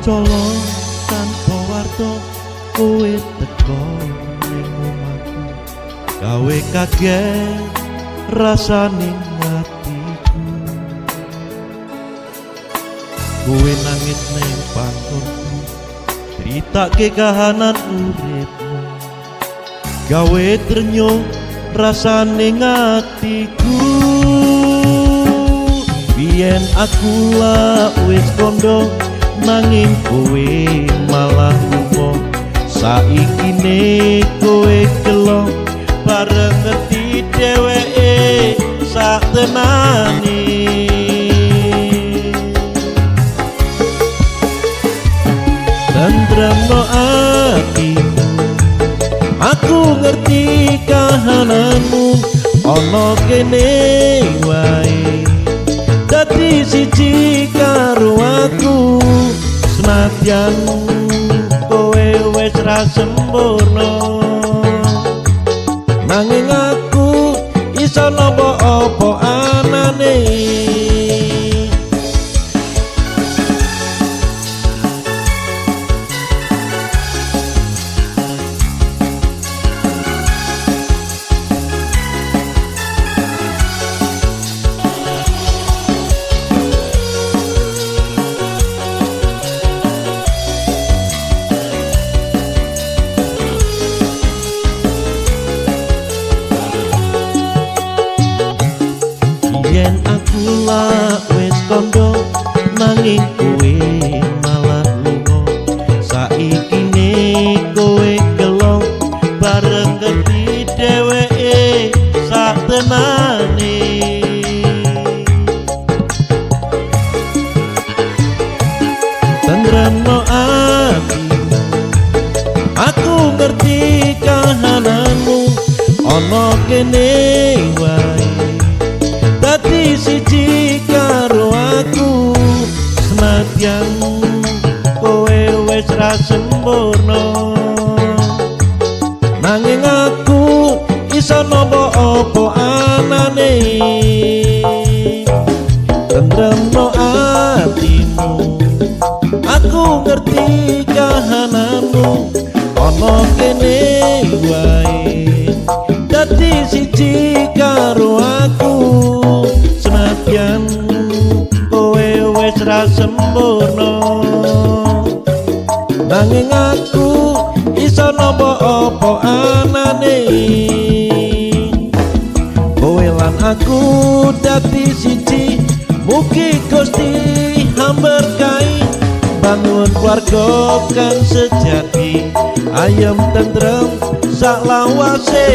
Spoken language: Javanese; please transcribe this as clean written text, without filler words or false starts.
Colo tanpa warta kowe teko ning omahku, gawe kaget rasane atiku. Kowe nangis ning pangkurku, critake kahanan uripmu, gawe trenyuh rasane atiku. Biyen aku lak wis kondo, nanging kowe malah lunga. Saiki ne kowe gelo bareng ngerti dheweke sak tenane. Tentremno atimu, aku ngerti kahananmu, ana kene wae dadi siji karo aku. Senadyan kowe wis ra sempurna, nanging aku iso nampa apa anane. Yen aku lak wis kondo, nanging kowe malah lunga. Saiki ne kowe gelo bareng ngerti dheweke sak tenane. Tentremno atimu, aku ngerti kahananmu, ana kene wae dadi siji karo aku. Senadyan kowe wis ra sempurna, nanging aku iso nampa apa anane. Tentremno atimu, aku ngerti kahananmu, ana kene wae dadi siji karo aku. Senadyan kowe wis ra sempurna, nanging aku iso nampa apa anane. Kowe lan aku dadi siji, mugi Gusti hamberkahi, bangun keluarga kang sejati, ayem tentrem sak lawase.